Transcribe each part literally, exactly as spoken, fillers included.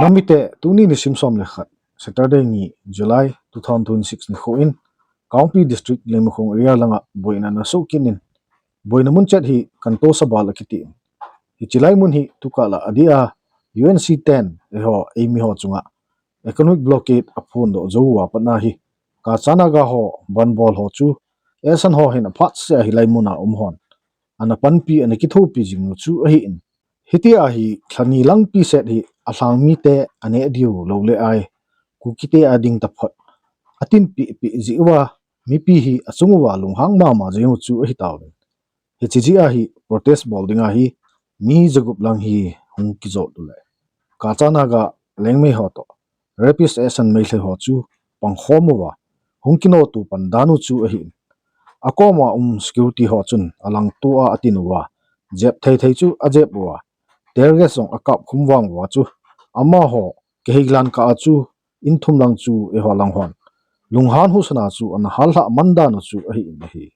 Namite, tuni nisim som le khat, Saturday ni, July two thousand twenty-six nikho in, Kangpokpi District, Leimakhong area langa boina ana soh kit in, boina mun chet hi Kanto Sabal akiti in. Hiche lai mun hi tukah la adeh a U N C ten eiho, eimi ho chunga economic blockade aphondoh jou uva pat ahi. Kacha Naga ho, bandh bol ho chu, asan ho hin aphat seh a hilai muna um hon ana panpi, ana kithopi jing u chu ahin. Hitia hi lha ni lang pi set hi alhang mite aneh diu lou le ai, Kukite ading taphot atinpi pi jeh uva, mipi hi achung uva lunghang mama jing u chu ahi tauvin. Hiche jeh a hi protest bol dinga hi mi jagup lang hi hung kijot u le, Kacha Naga Liangmai ho toh rapist asan Meitei ho chu pangkhom uva hung kinoh tu pan dan u chu ahin. Akoma um security ho chun alangto a atin uva, jep thei thei chu ajep uva, tear gas jong akap khum vang uva chu, amaho kihei lan kah a chu, in thum lang chu eiho lang hon lunghan husa na chu ana hal lhah man dan u chu ahin ahi.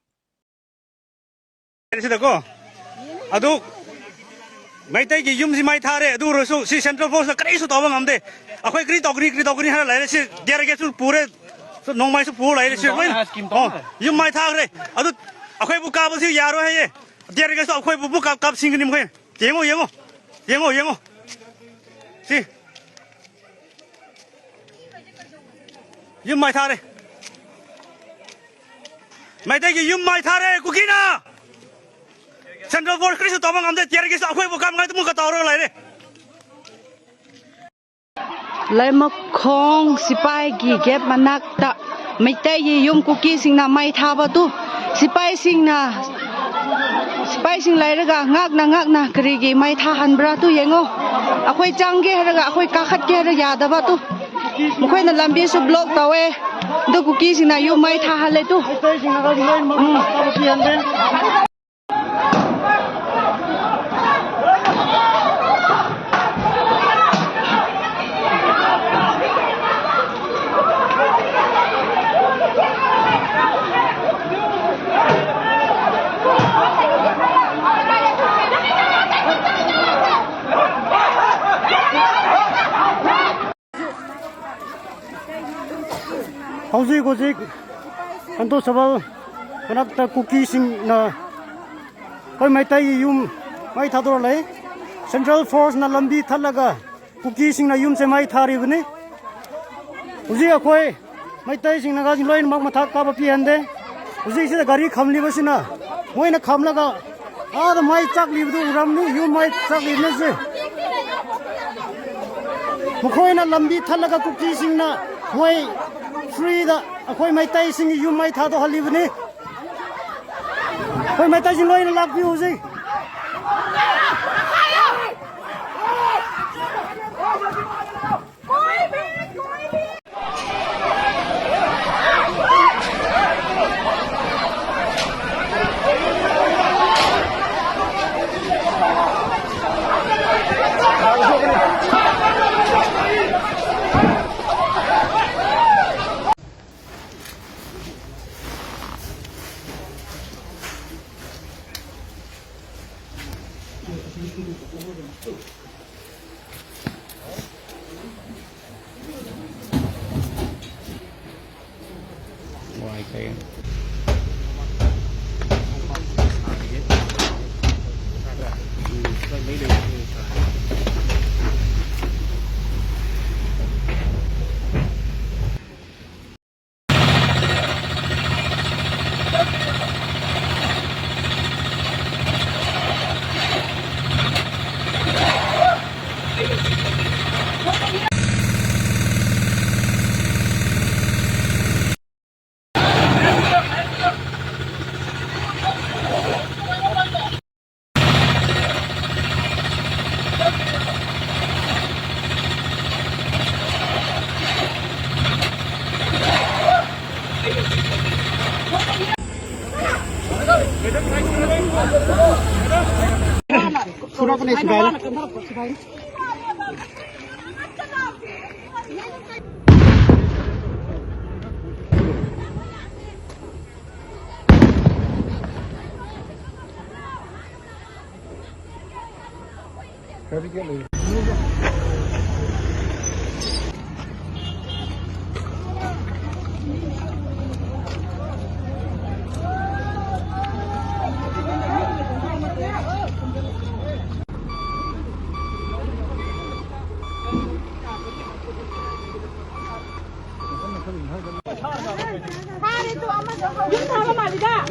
ꯑꯗꯨ ꯃꯩꯇꯩꯒꯤ ꯌꯨꯝꯁꯤ ꯃꯩ ꯊꯥꯔꯦ, ꯑꯗꯨ ꯑꯣꯏꯔꯁꯨ ꯁꯤ Central Force ꯅ ꯀꯔꯤꯁꯨ ꯇꯧꯕ ꯉꯝꯗꯦ꯫ ꯑꯩꯈꯣꯏ ꯀꯔꯤ ꯇꯧꯒꯅꯤ, ꯀꯔꯤ ꯇꯧꯒꯅꯤ ꯍꯥꯏꯔ ꯂꯩꯔꯦ꯫ ꯁꯤ tear gas ꯁꯨ ꯄꯨꯔꯦ, ꯁꯨ ꯅꯣꯡꯃꯩꯁꯨ ꯄꯨꯔ ꯂꯩꯔꯦ꯫ ꯁꯤ ꯂꯣꯏꯅ, ꯑꯣ, ꯌꯨꯝ ꯃꯩ ꯊꯥꯈ꯭ꯔꯦ꯫ ꯑꯗꯨ ꯑꯩꯈꯣꯏꯕꯨ ꯀꯥꯕꯁꯤ ꯌꯥꯔꯣꯏ ꯍꯥꯏꯌꯦ꯫ Tear gas ꯁꯨ ꯑꯩꯈꯣꯏꯕꯨ ꯑꯃꯨꯛ ꯀꯥꯞ-, ꯀꯥꯞꯁꯤꯟꯒꯅꯤ ꯃꯈꯣꯏꯅ꯫ ꯌꯦꯡꯉꯣ, ꯌꯦꯡꯉꯣ, ꯌꯦꯡꯉꯣ, ꯌꯦꯡꯉꯣ꯫ ꯁꯤ꯫ ꯌꯨꯝ ꯃꯩ ꯊꯥꯔꯦ꯫ ꯃꯩꯇꯩꯒꯤ ꯌꯨꯝ ꯃꯩ ꯊꯥꯔꯦ ꯀꯨꯀꯤꯅ꯫ Central Force ꯀꯔꯤꯁꯨ ꯇꯧꯕ ꯉꯝꯗꯦ꯫ Tear gas ꯁꯨ ꯑꯩꯈꯣꯏꯕꯨ ꯀꯥꯞꯅꯉꯥꯏ ꯑꯃꯨꯛꯀ ꯇꯧꯔꯒ ꯂꯩꯔꯦ꯫ ꯂꯩꯃꯈꯣꯡ ꯁꯤꯄꯥꯏꯒꯤ gate ꯃꯅꯥꯛꯇ ꯃꯩꯇꯩꯒꯤ ꯌꯨꯝ ꯀꯨꯀꯤꯁꯤꯡꯅ ꯃꯩ ꯊꯥꯕꯗꯨ, ꯁꯤꯄꯥꯏꯁꯤꯡꯅ, ꯁꯤꯄꯥꯏꯁꯤꯡ ꯂꯩꯔꯒ ꯉꯥꯛꯅ ꯉꯥꯛꯅ ꯀꯔꯤꯒꯤ ꯃꯩ ꯊꯥꯍꯟꯕ꯭ꯔꯥ ꯇꯨ ꯌꯦꯡꯉꯣ꯫ ꯑꯩꯈꯣꯏ ꯆꯪꯒꯦ ꯍꯥꯏꯔꯒ, ꯑꯩꯈꯣꯏ ꯀꯥꯈꯠꯀꯦ ꯍꯥꯏꯔꯒ ꯌꯥꯗꯕ ꯇꯨ꯫ ꯃꯈꯣꯏꯅ ꯂꯝꯕꯤꯁꯨ block ꯇꯧꯋꯦ꯫ ꯑꯗꯨ ꯀꯨꯀꯤꯁꯤꯡꯅ ꯌꯨꯝ ꯃꯩ ꯊꯥꯍꯜꯂꯦ ꯇꯨ꯫ ꯎꯝ꯫ ꯍꯧꯖꯤꯛ ꯍꯧꯖꯤꯛ ꯀꯟꯇꯣ ꯁꯕꯜ ꯃꯅꯥꯛꯇ ꯀꯨꯀꯤꯁꯤꯡꯅ ꯑꯩꯈꯣꯏ ꯃꯩꯇꯩꯒꯤ ꯌꯨꯝ ꯃꯩ ꯊꯥꯗꯣꯔ ꯂꯩ꯫ Central Force ꯅ ꯂꯝꯕꯤ ꯊꯠꯂꯒ ꯀꯨꯀꯤꯁꯤꯡꯅ ꯌꯨꯝꯁꯦ ꯃꯩ ꯊꯥꯔꯤꯕꯅꯤ꯫ ꯍꯧꯖꯤꯛ ꯑꯩꯈꯣꯏ ꯃꯩꯇꯩꯁꯤꯡꯅ ꯉꯥꯁꯤꯡ ꯂꯣꯏꯅꯃꯛ ꯃꯊꯛ ꯀꯥꯕ ꯄꯤꯍꯟꯗꯦ꯫ ꯍꯧꯖꯤꯛꯁꯤꯗ ꯒꯥꯔꯤ ꯈꯝꯂꯤꯕꯁꯤꯅ, ꯃꯣꯏꯅ ꯈꯝꯂꯒ ꯑꯥꯗ ꯃꯩ ꯆꯥꯛꯂꯤꯕꯗꯨ ꯎꯔꯝꯅꯤ, ꯌꯨꯝ ꯃꯩ ꯆꯥꯛꯂꯤꯕꯅꯁꯦ꯫ ꯃꯈꯣꯏꯅ ꯂꯝꯕꯤ ꯊꯠꯂꯒ ꯀꯨꯀꯤꯁꯤꯡꯅ ꯃꯣꯏ free ꯗ ꯑꯩꯈꯣꯏ ꯃꯩꯇꯩꯁꯤꯡꯒꯤ ꯌꯨꯝ ꯃꯩ ꯊꯥꯗꯣꯛꯍꯜꯂꯤꯕꯅꯤ꯫ ꯑꯩꯈꯣꯏ ꯃꯩꯇꯩꯁꯤꯡ ꯂꯣꯏꯅ ꯂꯥꯛꯄꯤꯌꯨ ꯍꯧꯖꯤꯛ꯫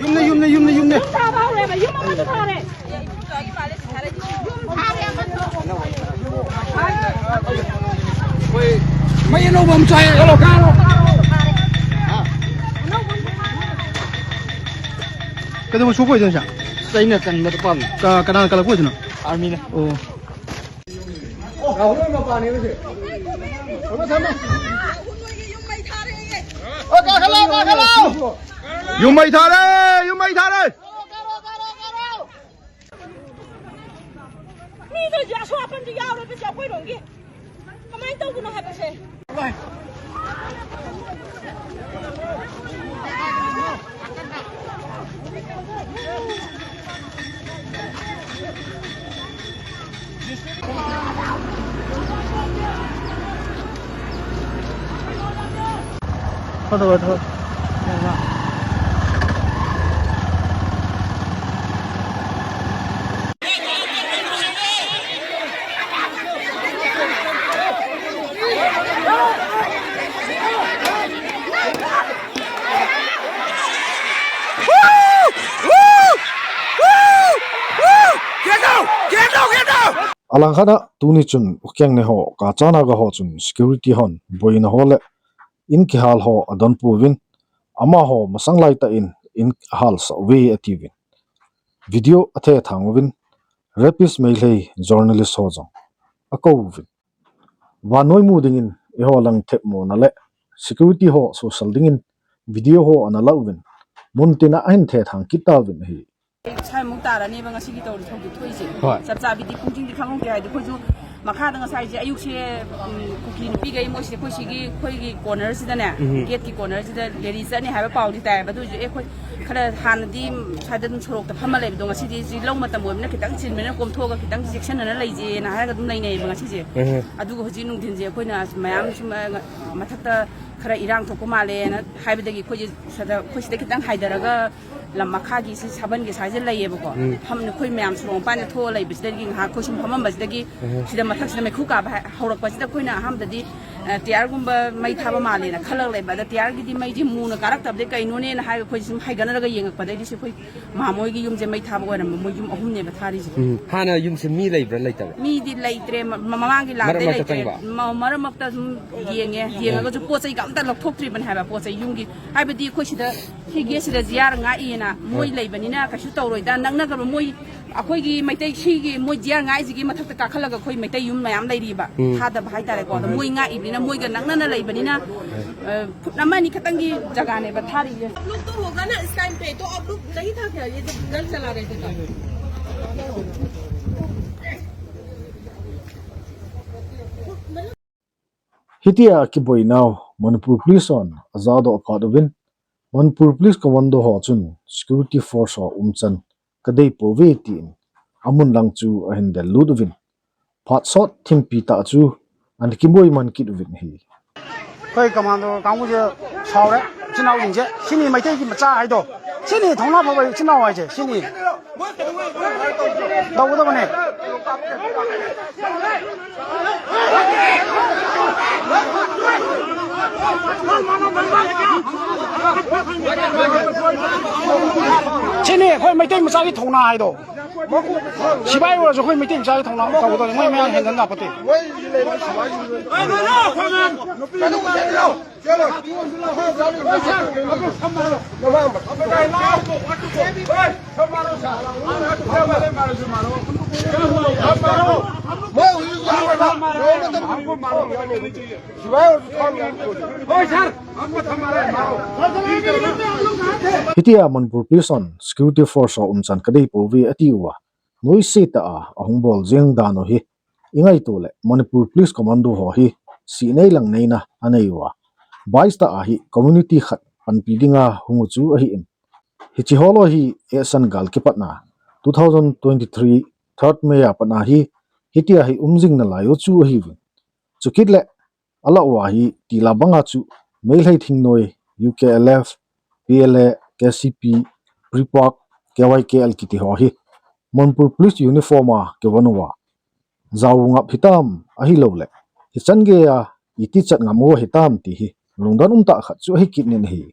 ꯌꯨꯝꯅꯦ, ꯌꯨꯝꯅꯦ, ꯌꯨꯝꯅꯦ, ꯌꯨꯝꯅꯦ꯫ ꯌꯨꯝ ꯁꯥꯕ ꯍꯧꯔꯦꯕ, ꯌꯨꯝ ꯑꯃꯁꯨ ꯁꯥꯔꯦ꯫ ꯃꯩ ꯑꯅꯧꯕ ꯑꯃ ꯆꯥꯏ꯫ ꯀꯩꯗꯧꯕ ꯁꯣꯛꯄ ꯑꯣꯏꯗꯣꯏꯅꯣ ꯁꯥ? ꯑꯩꯅ ꯆꯟꯕꯗ ꯄꯥꯝꯃꯤ꯫ ꯀ-, ꯀꯅꯥꯅ ꯀꯜꯂꯛꯄ ꯑꯣꯏꯗꯣꯏꯅꯣ? ꯑꯥꯔꯃꯤꯅ꯫ ꯑꯣ꯫ ꯔꯥꯍꯨꯜ ꯍꯣꯏ ꯃꯄꯥꯅꯦꯕ ꯁꯦ꯫ ꯊꯝꯃꯣ, ꯊꯝꯃꯣ꯫ ꯑꯣ, ꯀꯥꯈꯠꯂꯣ, ꯀꯥꯈꯠꯂꯣ꯫ ꯌꯨꯝ ꯃꯩ ꯊꯥꯔꯦ, ꯌꯨꯝ ꯃꯩ ꯊꯥꯔꯦ꯫ ꯃꯤꯗꯣ ꯍꯧꯖꯤꯛ ꯑꯁꯣꯛ ꯑꯄꯟꯁꯨ ꯌꯥꯎꯔꯦ, ꯑꯗꯨꯁꯨ ꯑꯩꯈꯣꯏꯔꯣꯝꯒꯤ꯫ ꯀꯃꯥꯏꯅ ꯇꯧꯕꯅꯣ ꯍꯥꯏꯕꯁꯦ꯫ Alangkhat a tuni chun Ukeng ne ho, Kachana ga ho chun security hon boina ho le in kihal ho adon pouvin, amaho masang laitah in in halsah uve atiuvin. Video athethang uvin, rapist Meitei journalist ho jong akouvin. Vannoi mu dingin eiho lang themmona le security ho social dingin video ho ana la uvin, muntina ahin thethang kit tauvin ahi. ꯁ꯭ꯋꯥꯏꯃꯨꯛ ꯇꯥꯔꯅꯦꯕ ꯉꯁꯤꯒꯤ ꯇꯧꯔꯤ ꯊꯧꯗꯣꯛ ꯊꯣꯛꯏꯁꯦ꯫ ꯍꯣꯏ꯫ ꯆꯞ ꯆꯥꯕꯤꯗꯤ ꯄꯨꯡꯁꯤꯡꯗꯤ ꯈꯪꯍꯧꯗꯦ, ꯍꯥꯏꯗꯤ ꯑꯩꯈꯣꯏꯁꯨ ꯃꯈꯥꯗ ꯉꯁꯥꯏꯁꯦ ꯑꯌꯨꯛꯁꯦ, ꯎꯝ, ꯀꯨꯀꯤ ꯅꯨꯄꯤꯈꯩ ꯃꯣꯏꯁꯦ ꯑꯩꯈꯣꯏ ꯁꯤꯒꯤ, ꯑꯩꯈꯣꯏꯒꯤ corner ꯁꯤꯗꯅꯦ, ꯎꯝ꯫ Gate ꯀꯤ corner ꯁꯤꯗ rally ꯆꯠꯅꯤ ꯍꯥꯏꯕ ꯄꯥꯎꯗꯤ ꯇꯥꯏꯌꯦꯕ꯫ ꯑꯗꯨ ꯑꯣꯏꯁꯨ, ꯑꯦ, ꯑꯩꯈꯣꯏ ꯈꯔ ꯍꯥꯟꯅꯗꯤ ꯁ꯭ꯋꯥꯏꯗ ꯑꯗꯨꯝ ꯁꯣꯔꯣꯛꯇ ꯐꯝꯃ ꯂꯩꯕꯗꯣ, ꯉꯁꯤꯗꯤ ꯁꯤ ꯂꯧ ꯃꯇꯝ ꯑꯣꯏꯕꯅꯤꯅ ꯈꯤꯇꯪ ꯆꯤꯟꯕꯅꯤꯅ ꯀꯣꯝꯊꯣꯛꯑꯒ ꯈꯤꯇꯪ ꯆꯦꯛꯁꯤꯟꯅꯅ ꯂꯩꯁꯦꯅ ꯍꯥꯏꯔꯒ ꯑꯗꯨꯝ ꯂꯩꯅꯩꯌꯦꯕ ꯉꯁꯤꯁꯦ꯫ ꯎꯝ꯫ ꯑꯗꯨꯒ ꯍꯧꯖꯤꯛ ꯅꯨꯡꯊꯤꯟꯁꯦ ꯑꯩꯈꯣꯏꯅ ꯃꯌꯥꯝ ꯁꯨꯝ, ꯑ, ꯃꯊꯛꯇ ꯈꯔ ꯏꯔꯥꯡ ꯊꯣꯛꯄ ꯃꯥꯜꯂꯦꯅ ꯍꯥꯏꯕꯗꯒꯤ ꯑꯩꯈꯣꯏꯁꯦ ꯁꯤꯗ, ꯑꯩꯈꯣꯏ ꯁꯤꯗ ꯈꯤꯇꯪ ꯍꯥꯏꯊꯔꯒ ꯂꯝ ꯃꯈꯥꯒꯤ ꯁꯤ ꯁꯥꯕꯟꯒꯤ ꯁ꯭ꯋꯥꯏꯁꯦ ꯂꯩꯌꯦꯕꯀꯣ꯫ ꯎꯝ꯫ ꯐꯝ-, ꯑꯩꯈꯣꯏ ꯃꯌꯥꯝ ꯁꯣꯔꯣꯛ ꯃꯄꯥꯟꯗ ꯊꯣꯛꯑ ꯂꯩꯕꯁꯤꯗꯒꯤ ꯉꯥꯏꯍꯥꯛ ꯑꯩꯈꯣꯏ ꯁꯨꯝ ꯐꯝꯃꯝꯕꯁꯤꯗꯒꯤ ꯎꯝ꯫ ꯁꯤꯗ ꯃꯊꯛꯁꯤꯗ ꯃꯩꯈꯨ ꯀꯥꯕ ꯍꯥꯏ-, ꯍꯧꯔꯛꯄꯁꯤꯗ ꯑꯩꯈꯣꯏꯅ ꯑꯍꯥꯟꯕꯗꯗꯤ, ꯑ, ꯇꯌꯥꯔꯒꯨꯝꯕ ꯃꯩ ꯊꯥꯕ ꯃꯥꯜꯂꯦꯅ ꯈꯜꯂꯒ ꯂꯩꯕ꯫ ꯑꯗ ꯇꯌꯥꯔꯒꯤꯗꯤ ꯃꯩꯁꯦ ꯃꯨꯅ ꯀꯥꯔꯛꯇꯕꯗꯒꯤ ꯀꯩꯅꯣꯅꯦꯅ ꯍꯥꯏꯔꯒ ꯑꯩꯈꯣꯏꯁꯦ ꯁꯨꯝ ꯍꯥꯏꯒꯠꯅꯔꯒ ꯌꯦꯡꯉꯛꯄꯗꯩꯗꯤ ꯁꯤ ꯑꯩꯈꯣꯏ ꯃꯥꯃꯣꯏꯒꯤ ꯌꯨꯝꯁꯦ ꯃꯩ ꯊꯥꯕ ꯑꯣꯏꯔꯝꯕ, ꯃꯣꯏ ꯌꯨꯝ ꯑꯍꯨꯝꯅꯦꯕ ꯊꯥꯔꯤꯁꯦ꯫ ꯎꯝ, ꯍꯥꯟꯅ ꯌꯨꯝꯁꯦ ꯃꯤ ꯂꯩꯕ꯭ꯔꯥ ꯂꯩꯇꯕ꯭ꯔꯥ? ꯃꯤꯗꯤ ꯂꯩꯇ꯭ꯔꯦ, ꯃ-, ꯃ-, ꯃꯃꯥꯡꯒꯤ ꯂꯥꯟꯗꯩ ꯃꯔꯛ ꯃꯔꯛꯇ ꯂꯩꯇ꯭ꯔꯦ꯫ ꯆꯪꯕ? ꯃ-, ꯃꯔꯛ ꯃꯔꯛꯇ ꯁꯨꯝ ꯌꯦꯡꯉꯦ, ꯌꯦꯡꯉꯒꯁꯨ ꯄꯣꯠ ꯆꯩꯒ ꯑꯝꯇ ꯂꯧꯊꯣꯛꯇ꯭ꯔꯤꯕꯅꯦ ꯍꯥꯏꯕ, ꯄꯣꯠ ꯆꯩ ꯌꯨꯝꯒꯤ꯫ ꯍꯥꯏꯕꯗꯤ ꯑꯩꯈꯣꯏ ꯁꯤꯗ ꯁꯤ gate ꯁꯤꯗ ꯖꯤꯌꯥꯔ ꯉꯥꯛꯏꯅ ꯃꯣꯏ ꯎꯝ꯫ ꯂꯩꯕꯅꯤꯅ ꯀꯩꯁꯨ ꯇꯧꯔꯣꯏꯗ, ꯅꯛꯅꯈ꯭ꯔꯕ ꯃꯣꯏ ꯑꯩꯈꯣꯏꯒꯤ ꯃꯩꯇꯩ ꯁꯤꯒꯤ ꯃꯣꯏ ꯖꯤꯌꯥꯔ ꯉꯥꯛꯏꯁꯤꯒꯤ ꯃꯊꯛꯇ ꯀꯥꯈꯠꯂꯒ ꯑꯩꯈꯣꯏ ꯃꯩꯇꯩ ꯌꯨꯝ ꯃꯌꯥꯝ ꯂꯩꯔꯤꯕ, ꯎꯝ꯫ ꯊꯥꯗꯕ ꯍꯥꯏꯇꯥꯔꯦꯀꯣ꯫ ꯑꯗꯣ ꯃꯣꯏ ꯉꯥꯛꯏꯕꯅꯤꯅ ꯃꯣꯏꯒ ꯅꯛꯅꯅ ꯂꯩꯕꯅꯤꯅ, ꯑ, ꯐꯨꯠ ꯑꯃ ꯑꯅꯤ ꯈꯛꯇꯪꯒꯤ ꯖꯒꯥꯅꯦꯕ ꯊꯥꯔꯤꯁꯦ꯫ लोग तो होगा ना इस टाइम पे, तो आप लोग नहीं था क्या ये जब घर चला रहे थे तब? Hitia kiboinau Manipur Police hon ajadoh phat uvin, Manipur Police Commando ho chun security force ho umchan kadei pouve tin amun lang chu ahin del lut uvin, phat sot thimpi tah chu ana kiboi man kit uvin ahi. ꯑꯩꯈꯣꯏ ꯀꯃꯥꯟꯗꯣ ꯀꯥꯡꯕꯨꯁꯦ ꯁꯥꯎꯔꯦ, ꯏꯆꯤꯟ ꯏꯅꯥꯎꯁꯤꯡꯁꯦ꯫ ꯁꯤꯅꯤ ꯃꯩꯇꯩꯒꯤ ꯃꯆꯥ ꯍꯥꯏꯗꯣ, ꯁꯤꯅꯤ ꯊꯧꯅꯥ ꯐꯕ ꯏꯆꯤꯟ ꯏꯅꯥꯎ ꯍꯥꯏꯁꯦ, ꯁꯤꯅꯤ ꯇꯧꯒꯗꯕꯅꯦ꯫ ꯁꯤꯅꯤ ꯑꯩꯈꯣꯏ ꯃꯩꯇꯩ ꯃꯆꯥꯒꯤ ꯊꯧꯅꯥ ꯍꯥꯏꯗꯣ꯫ ꯁꯤꯐꯥꯏ ꯑꯣꯏꯔꯁꯨ ꯑꯩꯈꯣꯏ ꯃꯩꯇꯩ ꯃꯆꯥꯒꯤ ꯊꯧꯅꯥ ꯇꯧꯒꯗꯕꯅꯤ꯫ ꯃꯣꯏ ꯃꯌꯥꯝ ꯍꯦꯟꯖꯟ ꯌꯥꯄꯣꯠꯇꯦ꯫ Hitia Manipur Police hon security force ho umchan kadei pouve ati uva, noise tah a ahung bol jeng dan u hi ingaito le Manipur Police Commando ho hi sihnei langneina anei uva, bias tah a hi community khat panpi dinga hung u chu ahi in, hiche ho lou hi eisan gal kipatna two thousand twenty-three third May a pat a hi hitia hi um jing nalai u chu ahiuvin. Chukit le alah uva hi tila banga chu Meitei thingnoi, U K L F, P L A, K C P, PREPAK, K Y K L kiti ho hi Manipur Police uniform a kivon uva, jao ngap hitam ahilouleh hichan geiya iti chat ngam u hitam ti hi lungdon umtah khat chu ahi kit in ahi.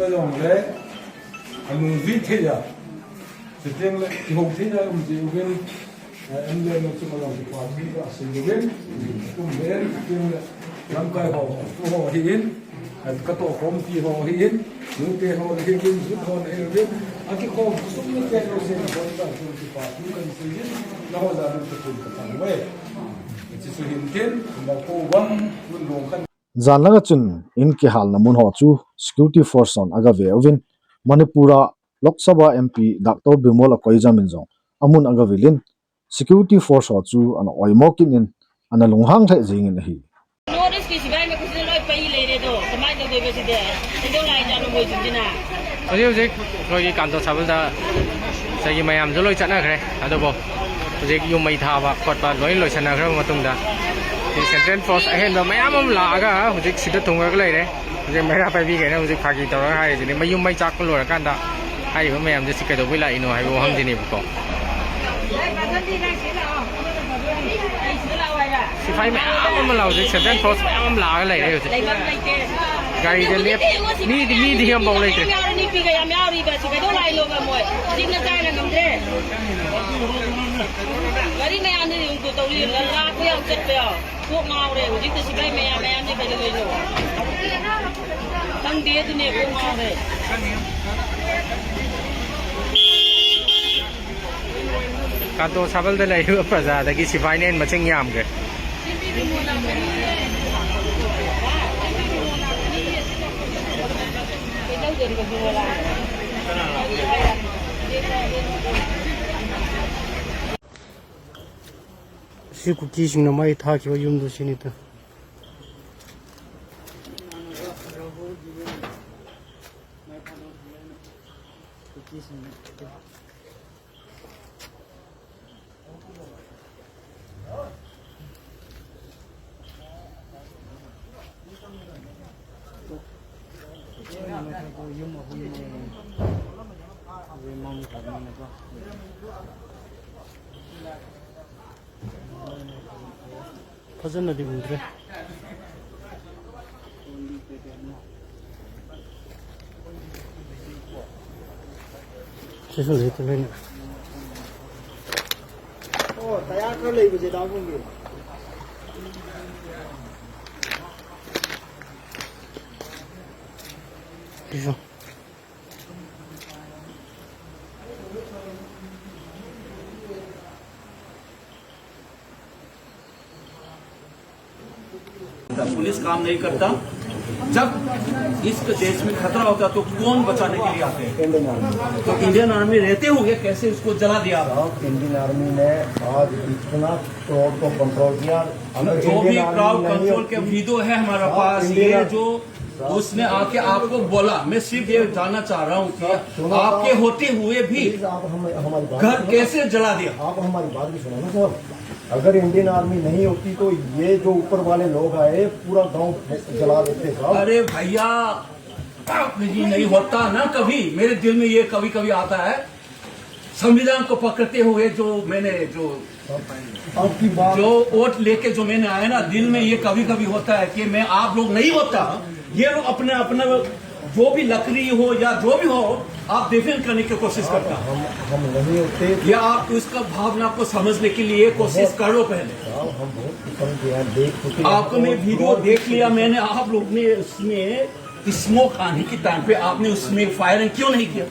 ta jongle, anung jui thei a. Chuteng le, kihou theina um jeh uvin, eh, M L A nu chunga jong kipa thu kasei uvin, kum ven, chuteng le, lamkai ho, tu ho hi in, eh, katoh khompi ho hi in, nute ho hi in, youth ho hi in, akikhom sum ni te ho se, ho ta chun kipa thu kasei uvin, na ho ja nun ka chun ka thang ve. Hiche chu hin tin, na ko bang, nun long kan. Jan langa chun in kihalna mun ho chu security force hon agave uvin, Manipur a Lok Sabha M P Doctor Bimol Akoijam in jong amun agavil in, security force ho chu ana oimo kit in, ana lunghang lheh jeng in ahi. North East ki sipai me kusin loi pai le re do, kamai do do be si de, do lai ja lo boi jin jina. Hojik hojik, ꯑꯩꯈꯣꯏꯒꯤ ꯀꯥꯟꯇꯣ ꯁꯥꯕꯜꯗ ꯉꯁꯥꯏꯒꯤ ꯃꯌꯥꯝꯁꯨ ꯂꯣꯏ ꯆꯠꯅꯈ꯭ꯔꯦ꯫ ꯑꯗꯨꯕꯨ ꯍꯧꯖꯤꯛ ꯌꯨꯝ ꯃꯩ ꯊꯥꯕ ꯈꯣꯠꯄ ꯂꯣꯏ ꯂꯣꯏꯁꯟꯅꯈ꯭ꯔꯕ ꯃꯇꯨꯡꯗ, ꯁꯤ central force ꯑꯍꯦꯟꯕ ꯃꯌꯥꯝ ꯑꯃ ꯂꯥꯛꯑꯒ ꯍꯧꯖꯤꯛ ꯁꯤꯗ ꯊꯨꯡꯉꯒ ꯂꯩꯔꯦ꯫ ꯍꯧꯖꯤꯛ ꯃꯩꯔꯥ ꯄꯥꯏꯕꯤꯈꯩꯅ ꯍꯧꯖꯤꯛ ꯐꯥꯒꯤ ꯇꯧꯔꯒ ꯍꯥꯏꯔꯤꯁꯤꯅꯤ, ꯃꯌꯨꯝ ꯃꯩ ꯆꯥꯛꯄ ꯂꯣꯏꯔꯀꯥꯟꯗ ꯍꯥꯏꯔꯤꯕ ꯃꯌꯥꯝꯁꯦ ꯁꯤ ꯀꯩꯗꯧꯕꯩ ꯂꯥꯛꯏꯅꯣ ꯍꯥꯏꯕ ꯋꯥꯍꯪꯁꯤꯅꯦꯕꯀꯣ꯫ ꯁꯤꯐꯥꯏ ꯃꯌꯥꯝ ꯑꯃ ꯂꯥꯛ-, ꯍꯧꯖꯤꯛ central force ꯃꯌꯥꯝ ꯑꯃ ꯂꯥꯛꯑꯒ ꯂꯩꯔꯦ ꯍꯧꯖꯤꯛ꯫ ꯒꯥꯔꯤꯁꯦ ꯂꯦꯞ-, ꯃꯤꯗꯤ, ꯃꯤꯗꯤ ꯑꯃꯐꯥꯎ ꯂꯩꯇ꯭ꯔꯦ꯫ ꯅꯨꯄꯤꯒ ꯌꯥꯝ ꯌꯥꯎꯔꯤꯕ, ꯁꯤ ꯀꯩꯗꯧ ꯂꯥꯛꯏꯅꯣꯕ ꯃꯣꯏ? ꯍꯧꯖꯤꯛꯅ ꯆꯥꯏꯅ ꯉꯝꯗ꯭ꯔꯦ꯫ ꯒꯥꯔꯤ ꯃꯌꯥꯝꯗꯤ ꯌꯦꯡꯉꯨ ꯇꯧꯔꯤ, ꯂꯥꯛꯄ ꯌꯥꯎ, ꯆꯠꯄ ꯌꯥꯎ꯫ ꯀꯣꯛ ꯉꯥꯎꯔꯦ꯫ ꯍꯧꯖꯤꯛꯇꯤ ꯁꯤꯐꯥꯏ ꯃꯌꯥꯝ ꯃꯌꯥꯝꯁꯦ ꯀꯩꯗꯧꯗꯣꯏꯅꯣ? ꯈꯪꯗꯦ, ꯑꯗꯨꯅꯦ ꯀꯣꯛ ꯉꯥꯎꯔꯦ꯫ ꯀꯥꯟꯇꯣ ꯁꯥꯕꯜꯗ ꯂꯩꯔꯤꯕ ꯄ꯭ꯔꯖꯥꯗꯒꯤ ꯁꯤꯐꯥꯏꯅ ꯍꯦꯟꯅ ꯃꯁꯤꯡ ꯌꯥꯝꯈ꯭ꯔꯦ꯫ ꯁꯤ ꯀꯨꯀꯤꯁꯤꯡꯅ ꯃꯩ ꯊꯥꯈꯤꯕ ꯌꯨꯝꯗꯨ ꯁꯤꯅꯤꯗ꯫ ꯐꯖꯅꯗꯤ ꯎꯗ꯭ꯔꯦ꯫ ꯁꯤꯁꯨ ꯂꯩꯇꯦ ꯂꯣꯏꯅ꯫ ꯑꯣ, ꯇꯌꯥꯔ ꯈꯔ ꯂꯩꯕꯁꯦ ꯗꯥ ꯕꯨꯡꯒꯤ꯫ ꯁꯤꯁꯨ꯫ पुलिस काम नहीं करता। जब इस देश में खतरा होता है तो कौन बचाने के लिए आते हैं? तो इंडियन आर्मी रहते हुए कैसे उसको जला दिया? South Indian Army ने आज इतना crowd को control किया। अगर जो भी crowd control के video है हमारे पास, ये जो उसने आके आपको बोला, मैं सिर्फ ये जानना चाह रहा हूँ कि आपके होते हुए भी घर कैसे जला दिया? आप हमारी बात भी सुनो ना साहब। अगर इंडियन आर्मी नहीं होती तो ये जो ऊपर वाले लोग आए, पूरा गांव जला देते साहब। अरे भैया, नहीं होता ना कभी। मेरे दिल में ये कभी कभी आता है, संविधान को पकड़ते हुए जो मैंने जो आपकी बात जो वोट लेके जो मैंने आया ना, दिल में ये कभी कभी होता है कि मैं आप लोग नहीं होता, ये लोग अपने अपने जो भी लकड़ी हो या जो भी हो, आप डिफेंड करने की कोशिश करता। हम हम नहीं होते। या आप उसका भावना को समझने के लिए कोशिश करो पहले। साहब, हम बहुत समझ गए हैं, देख चुके हैं। आपको मैं वीडियो देख लिया मैंने, आप लोग ने उसमें स्मोक आने के टाइम पे आपने उसमें फायरिंग क्यों नहीं किया?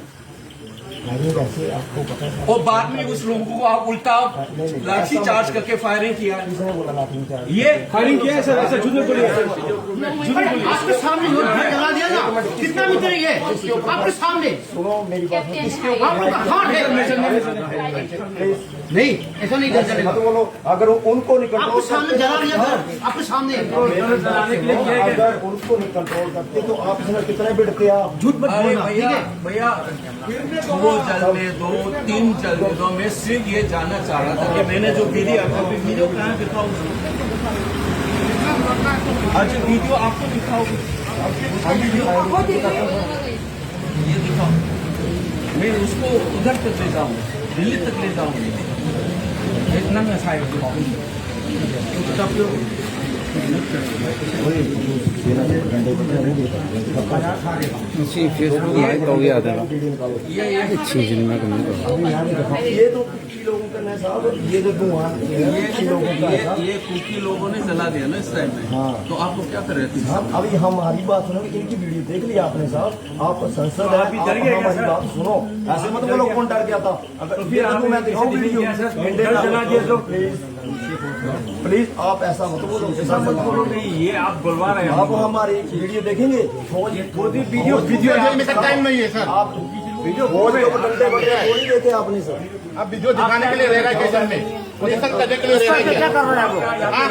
अरे, वैसे आपको पता है। और बाद में उस लोगों को आप उल्टा लाठी चार्ज करके फायरिंग किया। ये फायरिंग किया है सर, ऐसा झूठ बोलिए। आपके सामने ये घर जला दिया ना, कितना मीटर ये? आपके सामने। सुनो मेरी बात। आपका हाथ है। नहीं, ऐसा नहीं कर सकते। मत बोलो। अगर उनको नहीं कंट्रोल करते, सामने जला दिया घर, आपके सामने। अगर उनको नहीं कंट्रोल करते तो आप इसमें कितने भिड़ते आप? झूठ मत बोलना, ठीक है? भैया, वो जलने दो, तीन जलने दो। मैं सिर्फ ये जानना चाह रहा था कि मैंने जो वीडियो, आपको वीडियो कहाँ दिखाऊँ? आज वीडियो आपको दिखाऊँ। ये दिखाऊँ। मैं उसको उधर तक ले जाऊँ, दिल्ली तक ले जाऊँ। इतना मैं साइड दिखाऊँ। ये तो कुकी लोगों का ना साहब, ये जो धुआं, ये कुकी लोगों का है साहब। ये कुकी लोगों ने जला दिया ना इस टाइम में। हाँ। तो आपको क्या कर रहे थे? हम अभी हमारी बात सुनो, इनकी वीडियो देख ली आपने साहब। आप संसद है, आप हमारी बात सुनो। ऐसे मत बोलो कौन डर गया था। अगर तो फिर ये तो आपने मैं दिखाऊं वीडियो। डर जला दिया तो प्लीज, प्लीज आप ऐसा मत बोलो। ऐसा मत बोलो। नहीं, ये आप बुलवा रहे हैं। आप हमारी वीडियो देखेंगे। फौज, ये खुद ही वीडियो, फौज वीडियो देखने का टाइम नहीं है सर। आप वीडियो फौज के ऊपर डंडे बड़े बोल ही देते आपने सर। आप वीडियो दिखाने के लिए रह रहा है स्टेशन में, पोजीशन करने के लिए रह रहा है। क्या कर रहे हैं आप? हाँ?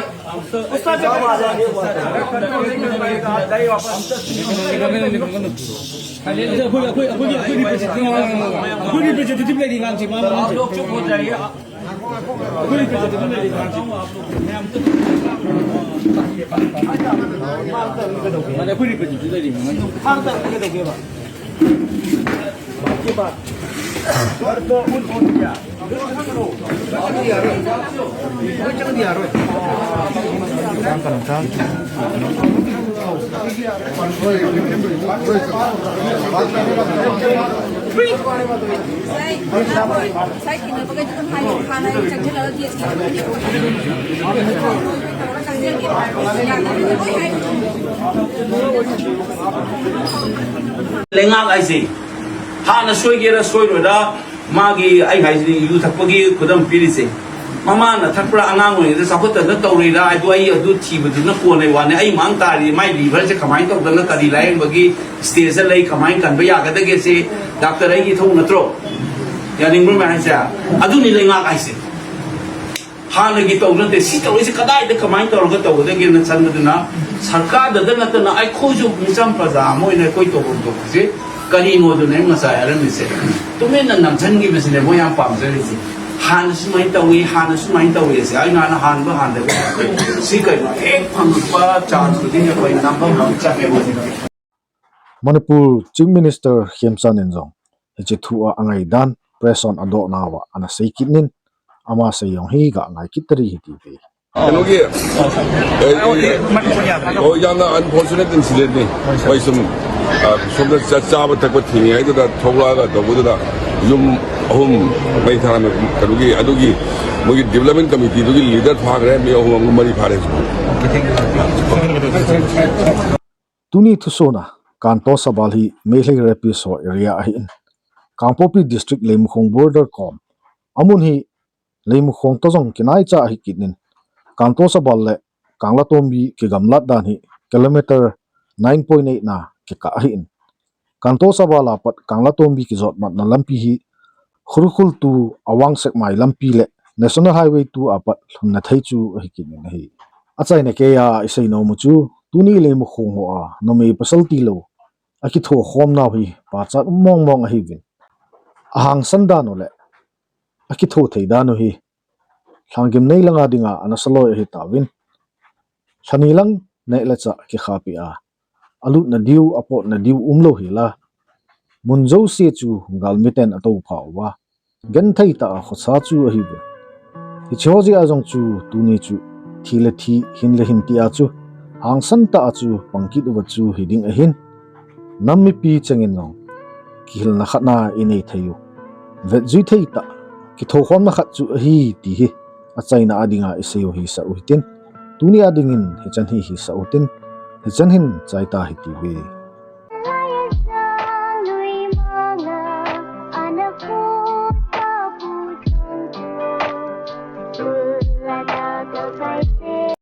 ꯂꯩꯉꯥꯛ ꯍꯥꯏꯁꯦ ꯍꯥꯟꯅ ꯁꯣꯏꯒꯦꯔꯥ ꯁꯣꯏꯔꯣꯏꯔꯥ, ꯃꯥꯒꯤ, ꯑꯩ ꯍꯥꯏꯁꯤꯅꯤ, ꯌꯨ ꯊꯛꯄꯒꯤ ꯈꯨꯗꯝ ꯄꯤꯔꯤꯁꯦ, ꯃꯃꯥꯅ ꯊꯛꯄ꯭ꯔꯥ, ꯑꯉꯥꯡ ꯑꯣꯏꯔꯤꯉꯩꯗ ꯆꯥꯎꯈꯠꯇꯅ ꯇꯧꯔꯤꯔꯥ ꯍꯥꯏꯗꯣ ꯑꯩ ꯑꯗꯨ ꯊꯤꯕꯗꯨꯅ ꯀꯣꯟꯅꯩ ꯋꯥꯅꯤ꯫ ꯑꯩ ꯃꯥꯡ ꯇꯥꯔꯤ, ꯃꯥꯏ ꯂꯤꯚꯔꯁꯦ ꯀꯃꯥꯏꯅ ꯇꯧꯗꯅ ꯀꯔꯤ ꯂꯥꯏꯌꯦꯡꯕꯒꯤ ꯁ꯭ꯇꯦꯖꯇ ꯂꯩ, ꯀꯃꯥꯏꯅ ꯀꯟꯕ ꯌꯥꯒꯗꯒꯦꯁꯦ ꯗꯥꯛꯇꯔ ꯑꯩꯒꯤ ꯏꯊꯧ ꯅꯠꯇ꯭ꯔꯣ? ꯌꯥꯅꯤꯡꯕ꯭ꯔꯣ ꯃꯌꯥꯝꯁꯦ? ꯑꯗꯨꯅꯤ ꯂꯩꯉꯥꯛ ꯍꯥꯏꯁꯦ꯫ ꯍꯥꯟꯅꯒꯤ ꯇꯧ ꯅꯠꯇꯦ, ꯁꯤ ꯇꯧꯔꯤꯁꯤ ꯀꯗꯥꯏꯗ ꯀꯃꯥꯏꯅ ꯇꯧꯔꯒ ꯇꯧꯒꯗꯒꯦꯅ ꯈꯟꯕꯗꯨꯅ ꯁꯔꯀꯥꯔꯗꯗ ꯅꯠꯇꯅ ꯑꯩꯈꯣꯏꯁꯨ ꯃꯤꯆꯝ ꯄ꯭ꯔꯖꯥ ꯑꯃ ꯑꯣꯏꯅ ꯑꯩꯈꯣꯏ ꯇꯧꯐꯝ ꯊꯣꯛꯄꯁꯦ ꯀꯔꯤꯅꯣꯗꯨꯅ ꯑꯩ ꯉꯁꯥꯏ ꯍꯥꯏꯔꯝꯃꯤꯁꯦ꯫ ꯇꯨꯃꯤꯟꯅ ꯅꯝꯁꯤꯟꯈꯤꯕꯁꯤꯅꯦ ꯃꯣꯏ ꯌꯥꯝ ꯄꯥꯝꯖꯔꯤꯁꯦ꯫ ꯍꯥꯟꯅ ꯁꯨꯃꯥꯏꯅ ꯇꯧꯏ, ꯍꯥꯟꯅ ꯁꯨꯃꯥꯏꯅ ꯇꯧꯏ ꯑꯁꯦ ꯑꯩꯅ ꯍꯥꯟꯅ ꯍꯥꯟꯕ ꯍꯥꯟꯗꯕ ꯁꯤ ꯀꯩꯅꯣ, ꯍꯦꯛ ꯐꯪꯉꯛꯄ ꯆꯥꯟꯁ ꯈꯨꯗꯤꯡꯒꯤ ꯑꯩꯈꯣꯏ ꯅꯝꯕ ꯑꯃ ꯆꯪꯉꯦꯕ ꯍꯧꯖꯤꯛ꯫ Manipur Chief Minister Khemchand in jong hiche thu a angai dan press hon adoh nauva ana sei kit in, ama sei jong hi ga ngai kit tari hite ve. ꯀꯩꯅꯣꯒꯤ, ꯑꯦ, ꯑꯦ, ꯑꯣ, ꯌꯥꯝꯅ unfortunate incident ꯅꯤ꯫ ꯃꯣꯏ ꯁꯨꯝ, ꯑ, ꯁꯣꯝꯗ ꯆꯥ-, ꯆꯥꯕ ꯊꯛꯄ ꯊꯤꯡꯉꯤꯉꯩꯗꯨꯗ ꯊꯣꯛꯂꯛꯑꯒ ꯇꯧꯕꯗꯨꯗ ꯌꯨꯝ ꯑꯍꯨꯝ ꯃꯩ ꯊꯥꯔꯝꯃꯦ꯫ ꯀꯩꯅꯣꯒꯤ, ꯑꯗꯨꯒꯤ ꯃꯣꯏꯒꯤ development committee ꯗꯨꯒꯤ leader ꯐꯥꯈ꯭ꯔꯦ, ꯃꯤ ꯑꯍꯨꯝ ꯑꯃꯒ ꯃꯔꯤ ꯐꯥꯔꯦ ꯍꯧꯖꯤꯛ꯫ Tuni thusona, Kanto Sabal hi Meitei rapist ho area ahin, Kangpokpi District Leimakhong border kom. Amun hi Leimakhong to jong kinaicha ahi kit in, Kanto Sabal le Kanglatombi kigamlat dan hi kilometer nine point eight na kikah ahin. Kanto Sabal a pat Kanglatombi kijot matna lampi hi Ukhrul to Awang Sekmai lampi le National Highway two a pat lhunna thei chu ahi kit in ahi. Achaina keiya isei nom u chu tuni Leimakhong hoa numei pasal tilou akithokhomnau hi pachat um mongmong ahiuvin, ahangsan dan u le akitho thei dan u hi Lhanggimnei langa dinga anasa loi ahitauvin, lhani lang neh le chah kikhahpeh a, alutna diu, apotna diu umlou hela, mun jouse chu galmiten atoupha uva, gentheitah a khosa chu ahiuve. Hicheho jeh a jong chu tuni chu thi le thi, hin le hin tia chu hangsantah a chu pangkit uva chu hiding ahin, nam mipi chengin jong kihilna khatna inei thei u, vetjui theitah kithokhomna khat chu ahi ti hi achaina a dinga isei u hisah u hitin, tuni a dingin hichan hi hisah u hitin, hichan hin chaita hitiuve.